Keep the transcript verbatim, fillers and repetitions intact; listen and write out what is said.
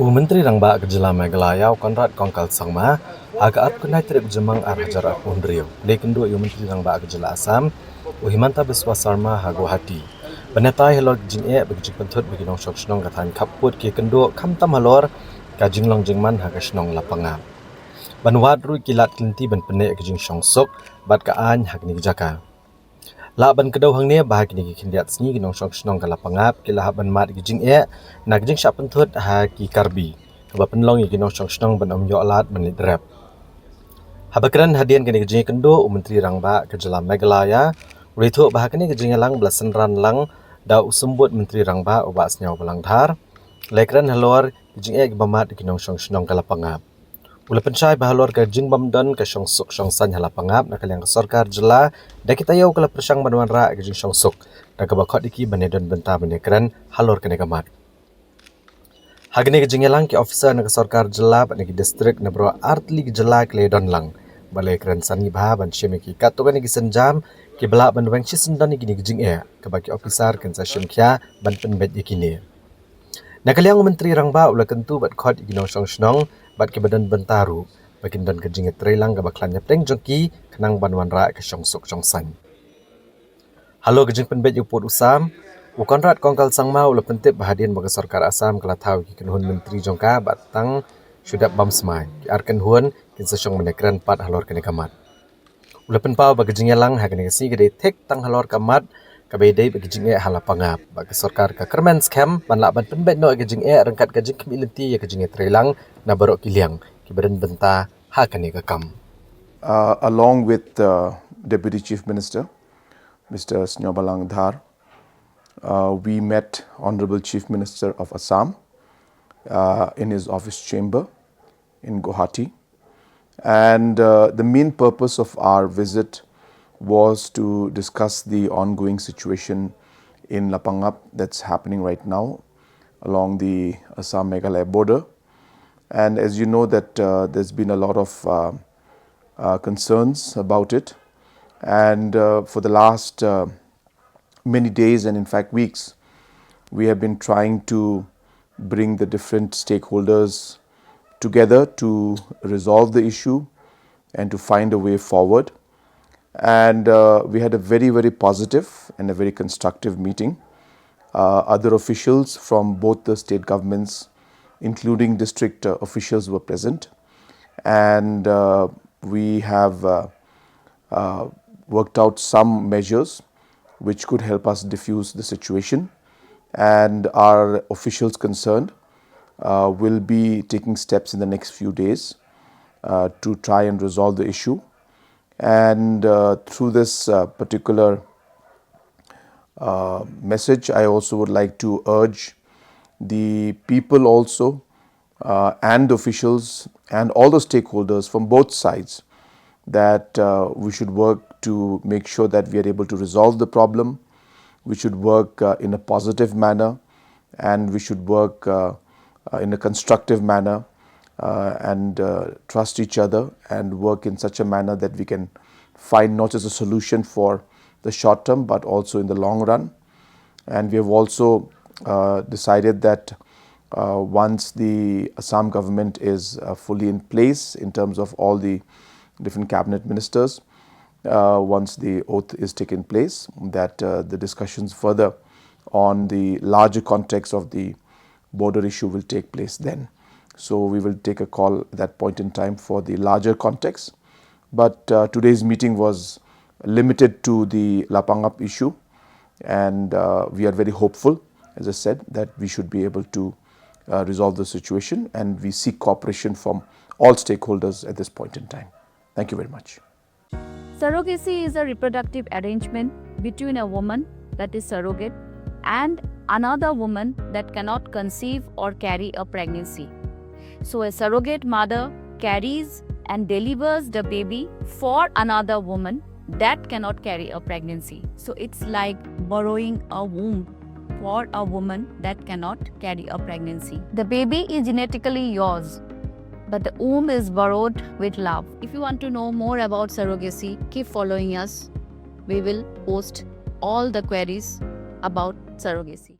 U Myntri Rangbah ka Jylla Meghalaya, u Conrad Kongkal Sangma, ha ka arphew khyndai tarik u Jymmang ar hajar arphew hynriew, u la ïakynduh ïa u Myntri Rangbah ka Jylla Assam, u Himanta Biswa Sarma, ha Guwahati, ban batai halor ka jingeh bad ka jingpynthut ba ki nongshong shnong ka thaiñ khappud ki ïakynduh, khamtam halor ka jinglong jingman ha ka shnong Lapangap, ban wad ruh ïa ki lad ki lynti ban pynneh ïa ka jingshongsuk bad ka aiñ ha kane ka jaka. Lah ban kdew hangne ba ha kine ki khyndiat sngi ki nongshong shnong ka Lapangap ki la hap ban mad ïa ka jingeh na ka jingshah pynthut ha ki Karbi, kaba pynlong ïa ki nongshong shnong ban ym ïoh lad ban leit rep. Haba kren hadien kane ka jingïakynduh, u Myntri Rangbah ka Jylla Meghalaya u la ïathuh ba ha kane ka jingïalang ba la synran lang da u Symbud Myntri Rangbah, u Bah Sniawbhalang Dhar, la ïakren halor ka jingeh kaba mad ïa ki nongshong shnong ka Lapangap. U la pynshai ba halor ka jingbymdon ka shongsuk shongsaiñ ha Lapangap, na ka liang ka sorkar jylla da ki taïew ka la pyrshang ban wanrah ïa ka jingshongsuk, da kaba khot ïa ki ban ïadon bynta ban ïakren halor kane ka mat. Ha kane ka jingïalang, ki officer na ka sorkar jylla bad na ki distrik na baroh artylli ki jylla ki la ïadon lang, bad la ïakren sani bha ban shim ïa ki katto katne ki sienjam kiba lah ban weng shisyndon ïa kine ki jingeh, kaba ki officer kin sa shim khia ban pynbeit ïa kine. Na ka liang u Myntri Rangbah u la kyntu bad khot ïa ki nongshong shnong bad kiba don bynta ruh ba kin don ka jingïatreilang kaba khlaiñ hapdeng jong ki, khnang ban wanrah ïa ka shongsuk shongsaiñ. Halor ka jingpynbeit ïa u pud u sam, u Conrad Kongkal Sangma u la pyntip ba hadien ba ka sorkar Assam ka la thaw ïa ki kynhun myntri jong ka, bad tang shu dep bam smai, ki ar kynhun kin sa shong ban ïakren pat halor kane ka mat. U la pynpaw ba ka jingïalang ha kane ka sngi ka dei thik tang halor ka mat kaba ïadei bad ka jingeh ha Lapangap, bad ka sorkar ka kyrmen skhem ban lah ban pynbeit noh ïa ka jingeh ryngkat ka jingkhmih lynti ïa ka jingïatreilang na baroh ki liang kiba don bynta ha kane ka kam. Uh, along with uh, Deputy Chief Minister, Mister Sniawbhalang Dhar, uh, we met Honorable Chief Minister of Assam uh, in his office chamber in Guwahati. And uh, the main purpose of our visit was to discuss the ongoing situation in Lapangap that's happening right now along the Assam-Meghalaya border. And as you know that uh, there's been a lot of uh, uh, concerns about it. And uh, for the last uh, many days and in fact weeks, we have been trying to bring the different stakeholders together to resolve the issue and to find a way forward. And uh, we had a very, very positive and a very constructive meeting. Uh, other officials from both the state governments, including district uh, officials, were present. And uh, we have uh, uh, worked out some measures which could help us diffuse the situation. And our officials concerned uh, will be taking steps in the next few days uh, to try and resolve the issue. And uh, through this uh, particular uh, message, I also would like to urge the people also uh, and officials and all the stakeholders from both sides that uh, we should work to make sure that we are able to resolve the problem. We should work uh, in a positive manner, and we should work uh, uh, in a constructive manner uh, and uh, trust each other and work in such a manner that we can find not just a solution for the short term but also in the long run. And we have also uh, decided that uh, once the Assam government is uh, fully in place in terms of all the different cabinet ministers, uh, once the oath is taken place, that uh, the discussions further on the larger context of the border issue will take place then. So we will take a call at that point in time for the larger context. But uh, today's meeting was limited to the Lapangap issue, and uh, we are very hopeful, as I said, that we should be able to uh, resolve the situation, and we seek cooperation from all stakeholders at this point in time. Thank you very much. Surrogacy is a reproductive arrangement between a woman, that is surrogate, and another woman that cannot conceive or carry a pregnancy. So a surrogate mother carries and delivers the baby for another woman that cannot carry a pregnancy. So it's like borrowing a womb for a woman that cannot carry a pregnancy. The baby is genetically yours, but the womb is borrowed with love. If you want to know more about surrogacy, keep following us. We will post all the queries about surrogacy.